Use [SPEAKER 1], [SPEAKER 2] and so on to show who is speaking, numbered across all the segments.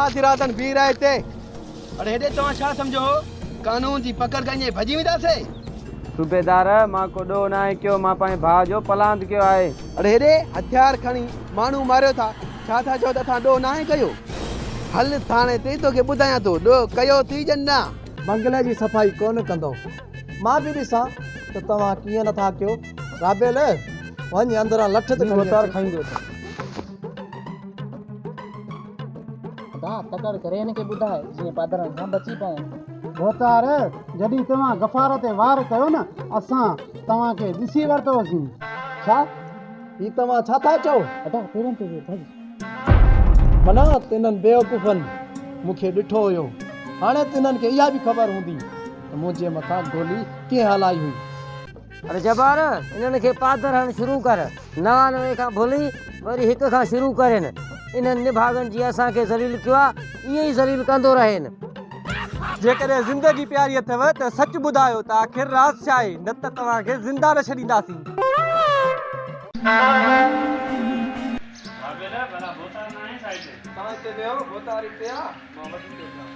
[SPEAKER 1] اڌ رات بيهي رهه هتي. اڙي هيڏي توهان ڇا سمجهيو هو قانون جي پڪڙ کان ائين ڀڄي وينداسين.
[SPEAKER 2] صوبيدار، مان ڪو ڏوهه ناهي ڪيو، مان پنهنجي ڀاء جو پلاند ڪيو آهي.
[SPEAKER 1] اڙي هيڏي هٿيار کڻي ماڻهو ماريو ٿا، ڇا ٿا چئو ته اسان ڏوهه ناهي ڪيو؟ هل ٿاڻي تي توکي ٻڌايان ٿو ڏوهه ڪيو ٿي جن نه.
[SPEAKER 3] بنگلي جي صفائي ڪونه ڪندؤ. مان به ڏسان ته توهان ڪيئن نٿا ڪيو. رابيل، وڃ اندران لٺ ته کڻي اچ.
[SPEAKER 4] ادا، تڪڙ ڪري هن کي ٻڌاء، جيئن پادرن کان بچي پئون.
[SPEAKER 5] ڀوتار، جڏهن توهان غفار تي وار ڪيو نه، اسان توهان کي ڏسي ورتوسين.
[SPEAKER 3] ڇا؟ هي توهان ڇا ٿا چئو؟
[SPEAKER 4] ادا، پيرن تي ويهه، ڀڄ.
[SPEAKER 3] منا، تنهن بيوقوفن مون کي ڏٺو هيو. هاڻي تنهن کي اها به خبر هوندي ته منهنجي مٿان گولي ڪنهن هلائي هئي.
[SPEAKER 2] اڙي جبار، انهن کي پادر هڻڻ شروع ڪر. 99 کان ڀلي وري هڪ کان شروع ڪرين. انهن نڀاڳن جيئن اسان کي ذليل ڪيو آ، ائين ئي ذليل ڪندو رهين.
[SPEAKER 6] جيڪڏهن زندگي پياري اٿئو ته سچ ٻڌايو ته آخر راز ڇا آهي، نه ته توهان کي زنده نه ڇڏينداسين.
[SPEAKER 7] رابيل، ڀلا ڀوتار ناهي ڇا هتي؟
[SPEAKER 6] توهان هتي ويهو، ڀوتار هتي آ، مان وٺي ٿو اچان.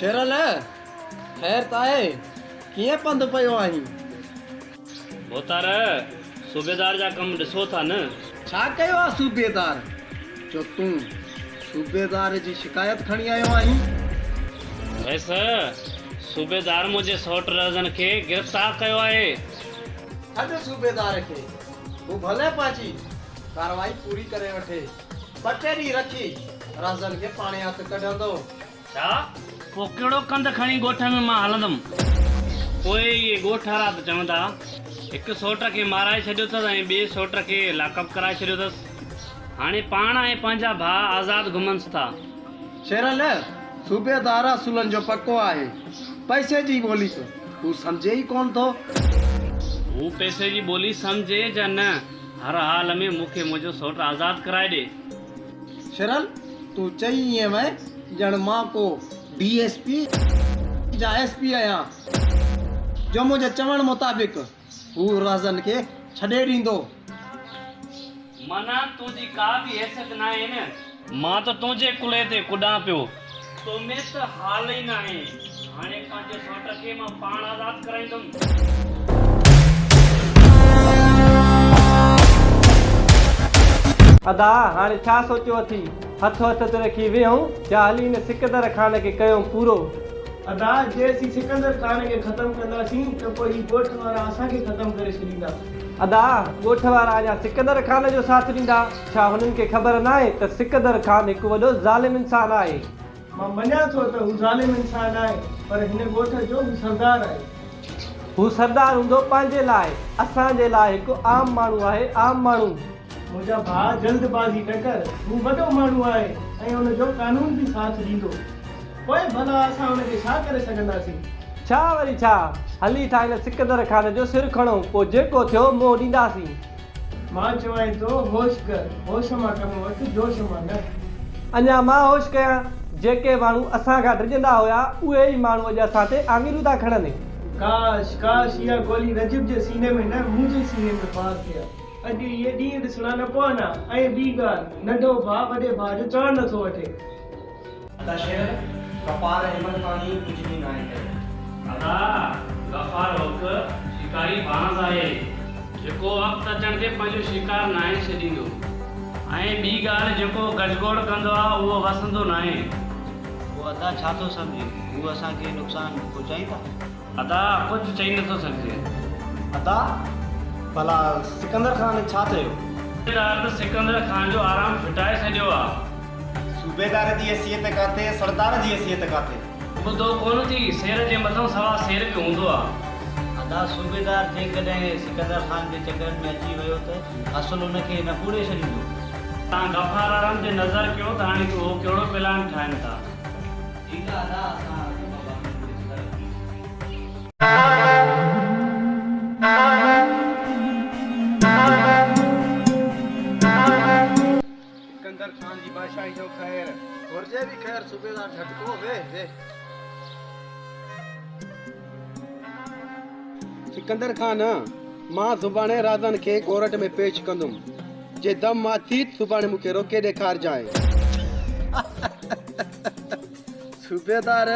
[SPEAKER 3] شيرل، خير ته آهي، ڪيئن پنڌ پيو آهين؟
[SPEAKER 7] ڀوتار، صوبيدار جا ڪم ڏسو ٿا نه؟
[SPEAKER 3] ڇا ڪيو آ صوبيدار، جو تون صوبيدار جي شڪايت کڻي آيو آهين؟
[SPEAKER 7] ويس، صوبيدار منهنجي سئوٽ رهزن کي گرفتار ڪيو آهي.
[SPEAKER 3] ڇڏ صوبيدار کي، هو ڀلي پنهنجي ڪارروائي پوري ڪري وٺي. ٻه ٽي ڏينهن رکي رهزن کي پاڻهي هٿ ڪڍندو.
[SPEAKER 7] ڇا؟ پوء ڪهڙو ڪنڌ کڻي ڳوٺ ۾ مان هلندم؟ پوء اهي ڳوٺ وارا ته چوندا، هڪ سئوٽ کي مارائي ڇڏيو اٿس ۽ ٻئي سئوٽ کي لاڪ اپ ڪرائي ڇڏيو اٿس. هاڻي پاڻ ۽ پنهنجا ڀاء آزاد گهمنس ٿا.
[SPEAKER 3] شيرل، صوبيدار اصولن جو پڪو آهي. پئسي جي ٻولي ته هو سمجهي ئي ڪونه ٿو.
[SPEAKER 7] هو پئسي جي ٻولي سمجهي يا نه، هر حال ۾ مون کي منهنجو سئوٽ آزاد ڪرائي ڏي.
[SPEAKER 3] شرل، تون چئي ائين وئين ڄڻ مان ڪو ڊي ايس پي يا ايس پي آهيان جو منهنجي چوڻ مطابق هو رهزن کي ڇڏي ڏيندو.
[SPEAKER 7] معنيٰ تنهنجي ڪا به حيثيت ناهي نه. مان ته تنهنجي ڪلهي تي ڪڏان پيو. تو ۾ ته حال ئي ناهي. هاڻي پنهنجي سئوٽ کي مان پاڻ آزاد ڪرائيندم.
[SPEAKER 6] ادا هاڻي ڇا سوچيو اٿي؟ هٿ هٿ تي رکي ويهون يا هلي هن سڪندر خان کي ڪيون پورو؟
[SPEAKER 8] ادا جي اسين سڪندر خان کي ختم ڪنداسين ته پوء هي ڳوٺ وارا اسان کي ختم ڪري ڇڏيندا.
[SPEAKER 6] ادا ڳوٺ وارا اڃا سڪندر خان جو ساٿ ڏيندا؟ ڇا هنن کي خبر ناهي ته سڪندر خان هڪ وڏو ظالم انسان آهي.
[SPEAKER 8] مان مڃان ٿو ته هو ظالم انسان آهي پر هن ڳوٺ جو هو سردار آهي.
[SPEAKER 6] هو سردار هوندو پنهنجي لاء، اسان جي لاء هڪ عام ماڻهو آهي، عام ماڻهو.
[SPEAKER 8] منهنجا ڀاء جلد بازي نه ڪر، هو وڏو ماڻهو آهي ۽ ان جو قانون به ساٿ ڏيندو. پوء ڀلا اسان ان کي ڇا ڪري سگهنداسين؟
[SPEAKER 6] ڇا وري ڇا، هلي ٿا هن سڪندر خان جو سر کڻون، پوء جيڪو ٿيو منهن ڏينداسين.
[SPEAKER 8] مان چوانء ٿو هوش ڪر، هوش مان ڪم وٺ، جوش مان نه.
[SPEAKER 6] اڃا مان هوش ڪيان؟ جيڪي ماڻهو اسان کان ڊڄندا هيا، اهي ئي ماڻهو اڄ اسان تي آڱريون ٿا کڻن.
[SPEAKER 8] ڪاش، ڪاش اها گولي رجب جي سيني ۾ نه، منهنجي سيني ۾ پار ٿئي ها. اڄ اهي ڏينهن ڏسڻا نه پون ها. ۽ ٻي ڳالهه، ننڍو ڀاء وڏي ڀاء جو چوڻ نٿو وٺي.
[SPEAKER 9] ادا شير، غفار هن مهل تائين ڪجهه به ناهي ڪيو.
[SPEAKER 7] ادا غفار هڪ شڪاري باز آهي، جيڪو وقت اچڻ تي پنهنجو شڪار ناهي ڇڏيندو ۽ ٻي ڳالهه جيڪو گجگوڙ ڪندو آهي اهو وسندو ناهي.
[SPEAKER 9] پوء ادا ڇا ٿو سمجهين، هو اسان کي نقصان پهچائيندا؟
[SPEAKER 7] ادا ڪجهه چئي نٿو سگهجي.
[SPEAKER 9] ادا ڀلا سڪندر خان ڇا چيو؟
[SPEAKER 7] صوبيدار ته سڪندر خان جو آرام ڦٽائي ڇڏيو آ.
[SPEAKER 9] صوبيدار جي حيثيت ڪاٿي، سردار جي حيثيت ڪاٿي.
[SPEAKER 7] ٻڌو ڪونه ٿي، سير جي مٿئون سوا سير به هوندو آ.
[SPEAKER 9] ادا صوبيدار جيڪڏهن سڪندر خان جي چڪرن ۾ اچي ويو ته اصل ان کي نپوڙي ڇڏيندو.
[SPEAKER 7] توهان غفار وارن تي نظر ڪيو ته هاڻي هو ڪهڙو پلان ٺاهين ٿا.
[SPEAKER 9] ٺيڪ آ ادا اسان جمعه باقين تي نظر رکون ٿا.
[SPEAKER 3] جهٽڪو ويهه ويهه.
[SPEAKER 1] سڪندر خان، مان سڀاڻي رازن کي ڪورٽ ۾ پيش ڪندم. جي دم مان ٿي ته سڀاڻي مون کي روڪي ڏيکارجانء.
[SPEAKER 3] صوبيدار،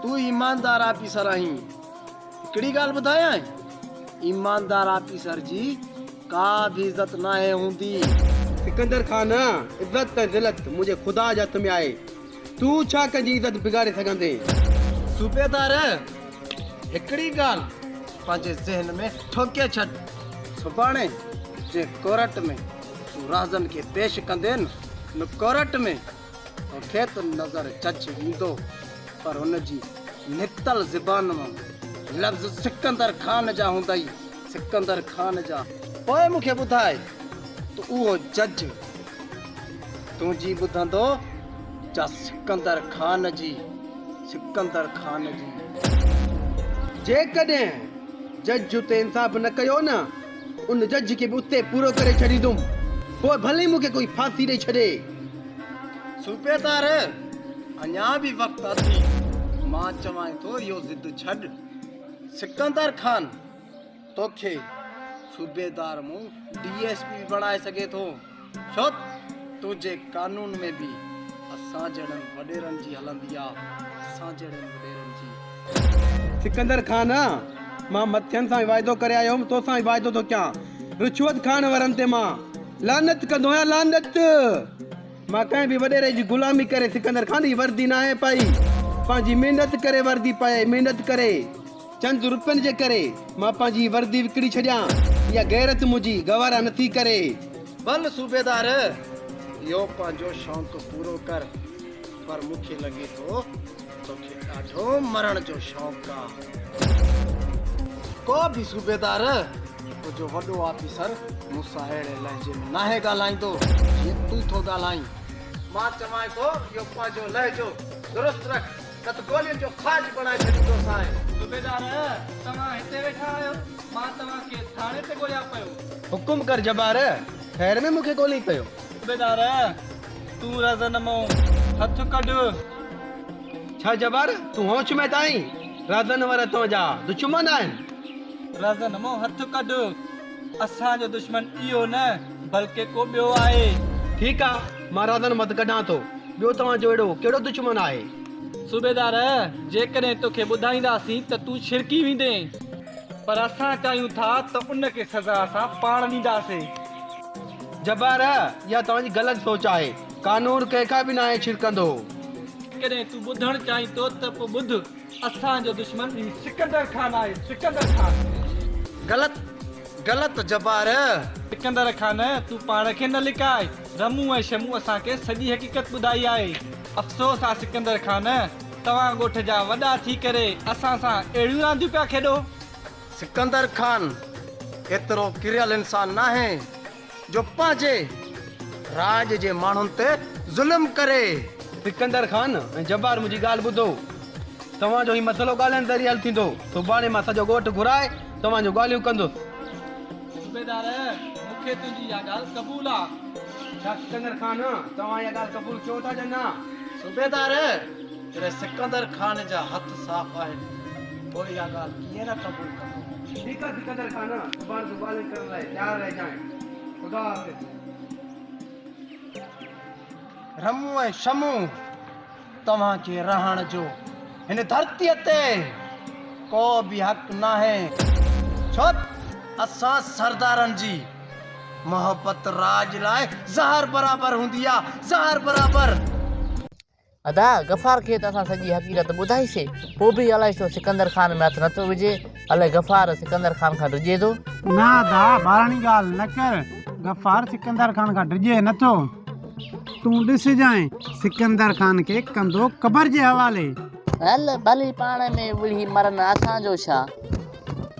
[SPEAKER 3] تون ايماندار آفيسر آهين. هڪڙي ڳالهه ٻڌايانء، ايماندار آفيسر جي ڪا به عزت ناهي هوندي.
[SPEAKER 1] سڪندر خان، عزت ۽ ذلت منهنجي خدا جي هٿ ۾ آهي. تون ڇا ڪنهن جي عزت بگاڙي سگهندين؟
[SPEAKER 3] صوبيدار، هڪڙي ڳالهه پنهنجي ذهن ۾ ٺوڪي ڇڏ، سڀاڻي جنهن ڪورٽ ۾ تون رازن کي پيش ڪندين، ان ڪورٽ ۾ توکي ته نظر جج ايندو، پر هن جي نڪتل زبان مان لفظ سڪندر خان جا هوندئي، سڪندر خان جا. پوء مون کي ٻڌاء ته اهو جج تنهنجي ٻڌندو جا سڪندر خان جي، سڪندر خان جي.
[SPEAKER 1] جيڪڏهن جج اتي انصاف نه ڪيو نه، ان جج کي به اتي پورو ڪري ڇڏيندم، پوء ڀلي مون کي ڪوئي ڦاسي ڏئي ڇڏي.
[SPEAKER 3] صوبيدار، اڃا به وقت اٿئي، مان چوانء ٿو اهو ضد ڇڏ. سڪندر خان توکي صوبيدار مون ڊي ايس پي به بڻائي سگهي ٿو، ڇو تنهنجي قانون ۾ به اسان جهڙن وڏيرن جي هلندي آ، اسان جهڙن وڏيرن جي.
[SPEAKER 1] سڪندر خان، مان مٿين سان به واعدو ڪري آيو هوم، توسان به واعدو ٿو ڪيان. رشوت کائڻ وارن تي مان لعنت ڪندو آهيان، لعنت! مان ڪنهن به وڏيري جي غلامي ڪري سڪندر خان جي وردي ناهي پائي. پنهنجي محنت ڪري وردي پائي آهي، محنت ڪري. چند روپين جي ڪري مان پنهنجي وردي وڪڻي ڇڏيان، اها غيرت منهنجي گوارا نٿي ڪري.
[SPEAKER 3] ڀل صوبيدار، اهو پنهنجو شوق پورو ڪر، پر مون کي لڳي ٿو توکي ڏاڍو مرڻ جو شوق آ. ڪو به صوبيدار، تنهنجو وڏو آفيسر مون سان اهڙي لهجي ۾ ناهي ڳالهائيندو، جيئن تون ٿو ڳالهائين. مان چوانء ٿو اهو پنهنجو لهجو درست رک، نه ته گولين جو کاڄ بڻائي ڇڏيندوسانء.
[SPEAKER 8] صوبيدار، توهان هتي ويٺا آهيو، مان توهان کي ٿاڻي تي ڳوليان پيو.
[SPEAKER 1] حڪم ڪر جبار، خير ۾ مون کي ڳولين پيو.
[SPEAKER 8] صوبيدار، تون رازن مون هٿ ڪڍ.
[SPEAKER 1] ڇا جبار، تون هوش ۾ ته آهين؟ رازن وارا تنهنجا دشمن آهن.
[SPEAKER 8] رازن مون هٿ ڪڍ. اسان جو دشمن اهو نه بلڪه ڪو ٻيو آهي.
[SPEAKER 1] ٺيڪ آ، مان رازن مان هٿ ڪڍان ٿو. ٻيو توهان جو اهڙو ڪهڙو دشمن آهي؟
[SPEAKER 8] صوبيدار، جيڪڏهن توکي ٻڌائينداسين ته تون ڇرڪي ويندين. پر اسان چاهيون ٿا ته ان کي سزا اسان پاڻ ڏينداسين.
[SPEAKER 1] جبار، اها توهان جي غلط سوچ آهي. قانون ڪنهن کان به ناهي ڇرڪندو.
[SPEAKER 8] جيڪڏهن تون ٻڌڻ چاهين ٿو ته پوء ٻڌ، اسان جو دشمن هي سڪندر خان آهي، سڪندر خان.
[SPEAKER 3] غلط، غلط جبار.
[SPEAKER 8] سڪندر خان، تون پاڻ کي نه لڪاء. رمون ۽ شمون اسان کي سڄي حقيقت ٻڌائي آهي. افسوس آ سڪندر خان، توهان ڳوٺ جا وڏا ٿي ڪري اسان سان اهڙيون رانديون پيا کيڏو.
[SPEAKER 3] سڪندر خان ايترو ڪريل انسان ناهي جو پنهنجي راڄ جي ماڻهن تي ظلم ڪري.
[SPEAKER 1] سڪندر خان ۽ جبار منهنجي ڳالهه ٻڌو. توهان جو هي مسئلو ڳالهين ذريعي حل ٿيندو. سڀاڻي مان سڄو ڳوٺ گهرائي توهان جون ڳالهيون ڪندس.
[SPEAKER 8] صوبيدار، مون کي تنهنجي اها ڳالهه قبول آ.
[SPEAKER 1] ڇا سڪندر خان، توهان اها ڳالهه قبول ڪيو ٿا يا نه؟
[SPEAKER 3] صوبيدار، جڏهن سڪندر خان جا هٿ صاف آهن، پوء اها ڳالهه ڪيئن نه قبول ڪندو؟
[SPEAKER 1] ٺيڪ آ سڪندر خان، سڀاڻي تون ڳالهين ڪرڻ لاء تيار رهجانء. خدا حافظ.
[SPEAKER 3] رمون ۽ شمون، توهان کي رهڻ جو هن ڌرتيء تي ڪو به حق ناهي، ڇو ته اسان سردارن جي محبت راڄ لاء زهر برابر هوندي آ، زهر برابر.
[SPEAKER 4] ادا غفار کي ته اسان سڄي حقيقت ٻڌائي سي، پوء به الائي ڇو سڪندر خان ۾ هٿ نٿو وجهي، الائي غفار سڪندر خان کان ڊڄي ٿو.
[SPEAKER 5] نه ادا ٻاراڻي ڳالهه نه ڪر، غفار سڪندر خان کان ڊڄي نٿو. تون ڏسجانء سڪندر خان کي ڪندو قبر جي حوالي.
[SPEAKER 4] هل ڀلي پاڻ ۾ وڙهي مرن اسان جو ڇا.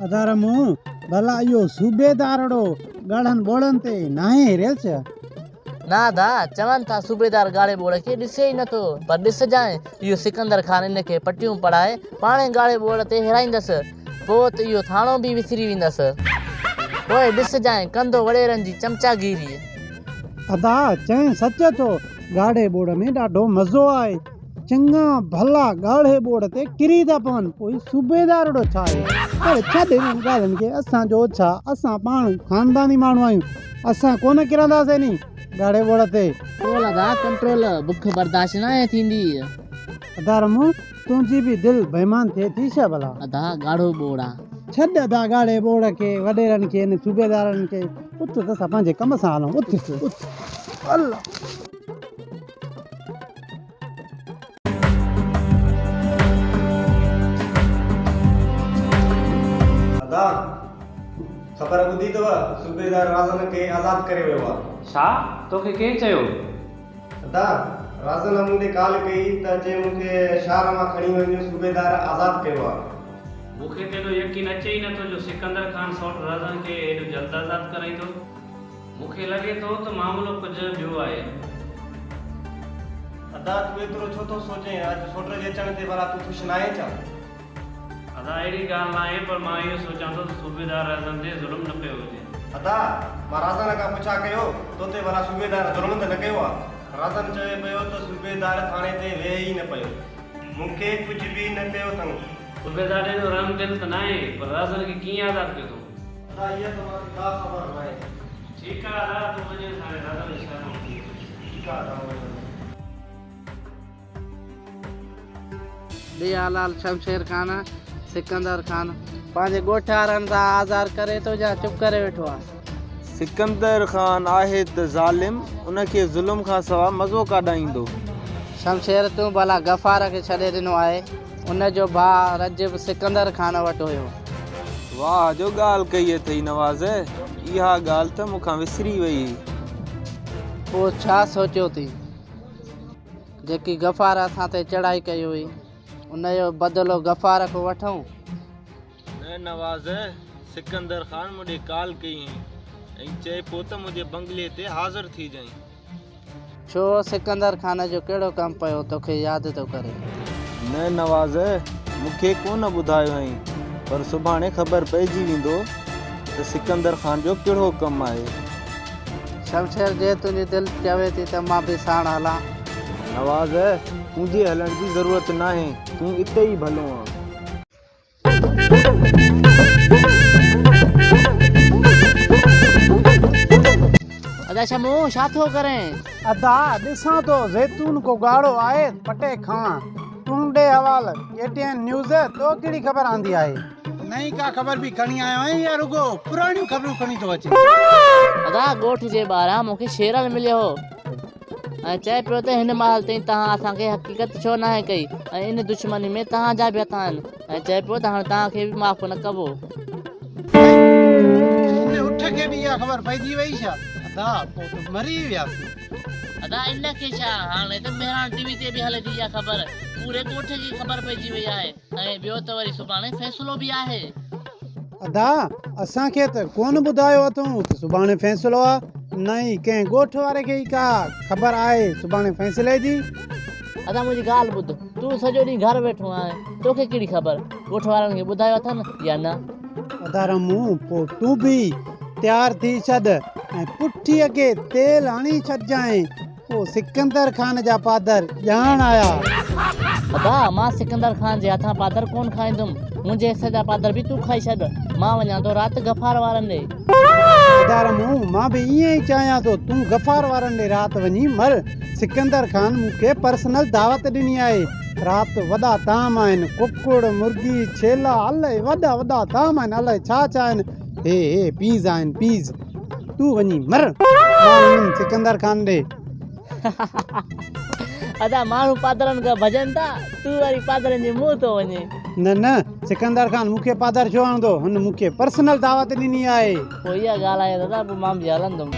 [SPEAKER 5] ادا رمون ڀلا اهو صوبيدارڙو ڳاڙهن ٻوڙن تي ناهي هريل ڇا؟
[SPEAKER 4] نه ادا، چون ٿا صوبيدار ڳاڙهي ٻوڙ کي ڏسي ئي نٿو، پر ڏسجانء اهو سڪندر خان ان کي پٽيون پڙهائي پاڻهي ڳاڙهي ٻوڙ تي هيرائيندس، پوء ته اهو ٿاڻو به وسري ويندس. پوء ڏسجانء ڪندو وڏيرن جي چمچاگيري.
[SPEAKER 5] ادا، چئين سچ ٿو، ڳاڙهي ٻوڙ ۾ ڏاڍو مزو آهي. چڱا ڀلا ڳاڙهي ٻوڙ تي ڪري ٿا پون، پوء هي صوبيدار اهڙو ڇا آهي؟ پر ڇڏ انهن ڳالهين کي، اسان جو ڇا، اسان پاڻ خانداني ماڻهو آهيون، اسان ڪونه ڪرنداسين ني ڳاڙهي ٻوڙ تي.
[SPEAKER 4] ڪنٽرول ادا ڪنٽرول، بک برداشت ناهي ٿيندي.
[SPEAKER 5] ادا رمون، تنهنجي به دل بيمان ٿئي ٿي ڇا ڀلا؟
[SPEAKER 4] ادا ڳاڙهو ٻوڙ آ.
[SPEAKER 5] ڇڏ ادا ڳاڙهي ٻوڙ کي، وڏيرن کي ۽ صوبيدارن کي، اٿ ته اسان پنهنجي ڪم سان هلون، اٿ اٿ. الله.
[SPEAKER 10] ادا! خبر ٻڌي اٿو، صوبيدار رازن کي آزاد ڪري ويو آ.
[SPEAKER 7] ڇا؟ توکي ڪنهن چيو؟
[SPEAKER 10] ادا! رازن مون ڏي ڪال ڪئي ته اچي مون کي شهر مان کڻي وڃ، صوبيدار آزاد ڪيو آ.
[SPEAKER 7] مون کي ته ايڏو يقين اچي ئي نٿو جو سڪندر خان سئوٽ رازن کي ايڏو جلد آزاد ڪرائيندو. مون کي لڳي ٿو ته معاملو ڪجهه ٻيو آهي.
[SPEAKER 10] ادا تون ايترو ڇو ٿو سوچين، اڄ سوٽ جي اچڻ تي ڀلا تون خوش ناهين ڇا؟
[SPEAKER 7] ادا اهڙي ڳالهه ناهي پر مان اهو سوچان ٿو ته صوبيدار رهزن تي ظلم نه ڪيو هجي.
[SPEAKER 10] ادا مان رازن کان پڇا ڪيو تو تي ڀلا صوبيدار ظلم ته نه ڪيو آ؟ رازن چوي پيو ته صوبيدار ٿاڻي تي ويهي ئي نه پيو. مون کي ڪجهه به نه ڪيو اٿئون.
[SPEAKER 7] صوبيدار ايڏو رحم دل ته ناهي پر رازن کي ڪيئن آزاد ڪيو اٿئون؟
[SPEAKER 10] ادا اها ته مان کي ڪا خبر ناهي.
[SPEAKER 7] ٺيڪ آ ادا تون وڃ هاڻي رازن جي شهر مان ٿي اچ.
[SPEAKER 10] ٺيڪ آ ادا مان وڃان ٿو.
[SPEAKER 11] ڏيها لال شمشير خان، سڪندر خان پنهنجي ڳوٺ وارن سان آزار ڪري ٿو يا چپ ڪري ويٺو آ.
[SPEAKER 12] سڪندر خان آهي ته ظالم، ان کي ظلم کان سوا مزو ڪاڏانهن ايندو.
[SPEAKER 11] شمشير تون ڀلا غفار کي ڇڏي ڏنو آهي، ان جو ڀاء رجب سڪندر خان وٽ هيو.
[SPEAKER 12] واهه جو ڳالهه ڪئي اٿئي نواز، اها ڳالهه ته مون کان وسري وئي هئي.
[SPEAKER 11] پوء ڇا سوچيو ٿي؟ جيڪي غفار اسان تي چڙهائي ڪئي هئي، ان جو بدلو غفار کان وٺون؟
[SPEAKER 12] نه نواز، سڪندر خان مون ڏي ڪال ڪئي هئي ۽ چئي پيو ته منهنجي بنگلي تي حاضر ٿيجانء.
[SPEAKER 11] ڇو سڪندر خان جو ڪهڙو ڪم پيو توکي ياد ٿو ڪري؟
[SPEAKER 12] نه نواز، مون کي ڪونه ٻڌايو هئائين، پر سڀاڻي خبر پئجي ويندو ته سڪندر خان جو ڪهڙو ڪم آهي.
[SPEAKER 11] شمشير، جي تنهنجي دل چوي ٿي ته مان به ساڻ هلان.
[SPEAKER 12] نواز، تنهنجي هلڻ جي ضرورت ناهي، تون اتي ئي ڀلو آن.
[SPEAKER 4] ادا شمو، ڇا ٿو ڪرين؟
[SPEAKER 5] ادا، ڏسان ٿو زيتون ڪو ڳاڙهو آهي ته پٽي کاوان. تون ڏي حوال، ڪي ٽي اين نيوز تو ڪهڙي خبر آندي آهي؟ نئين ڪا خبر به کڻي آيو آهين يا رڳو پراڻيون خبرون کڻي ٿو اچين؟
[SPEAKER 4] ادا ڳوٺ جي ٻاهران مون کي شيرل مليو هو ۽ چئي پيو ته هن مهل تائين توهان اسان کي حقيقت ڇو ناهي ڪئي ۽ ان دشمني ۾ توهان جا به هٿ آهن ۽ چئي پيو ته هاڻي توهان کي به معاف نه ڪبو.
[SPEAKER 5] ان اٺ کي به اها خبر پئجي وئي ڇا؟ ادا پوء ته مري وياسين.
[SPEAKER 4] ادا ان کي ڇا هاڻي ته مهراڻ ٽي وي تي به هلي ٿي اها خبر پوري ڳوٺ کي خبر پئجي وئي آهي. ۽ ٻيو ته وري سڀاڻي فيصلو به آهي.
[SPEAKER 5] ادا اسان کي ته ڪونه ٻڌايو اٿئون ته سڀاڻي فيصلو آ نه ئي ڪنهن ڳوٺ واري کي ئي ڪا خبر آهي سڀاڻي فيصلي جي.
[SPEAKER 4] ادا منهنجي ڳالهه ٻڌ تون سڄو ڏينهن گهر ويٺو آهين توکي ڪهڙي خبر ڳوٺ وارن کي ٻڌايو اٿن يا نه.
[SPEAKER 5] ادا رمون پوء تون به تيار ٿي ڇڏ ۽ پٺيء کي تيل هڻي ڇڏجانء. پوء سڪندر خان جا پادر ڄاڻ آيا.
[SPEAKER 4] ادا، مان سڪندر خان جي هٿان پادر ڪونه کائيندم. منهنجي حصي جا پادر به تون کائي ڇڏ. مان وڃان ٿو رات غفار وارن ڏي.
[SPEAKER 5] ادا رمون، مان به ائين ئي چاهيان ٿو. تون غفار وارن ڏي رات وڃي مر. سڪندر خان مون کي پرسنل دعوت ڏني آهي. رات وڏا طعام آهن. ڪڪڙ، مرغي، ڇيلا، الائي وڏا وڏا طعام آهن. الائي ڇا ڇا آهن. هي هي پيز آهن پيز. تون وڃي مر مان ويندم سڪندر خان ڏي.
[SPEAKER 4] ادا ماڻهو پادرن کان ڀڄن ٿا تون وري پادرن جي منهن ٿو وڃين.
[SPEAKER 5] نه نه سڪندر خان مون کي پادر ڇو هڻندو هن مون کي پرسنل دعوت ڏني آهي.
[SPEAKER 4] پوء اها ڳالهه آهي دادا پوء مان به هلندم.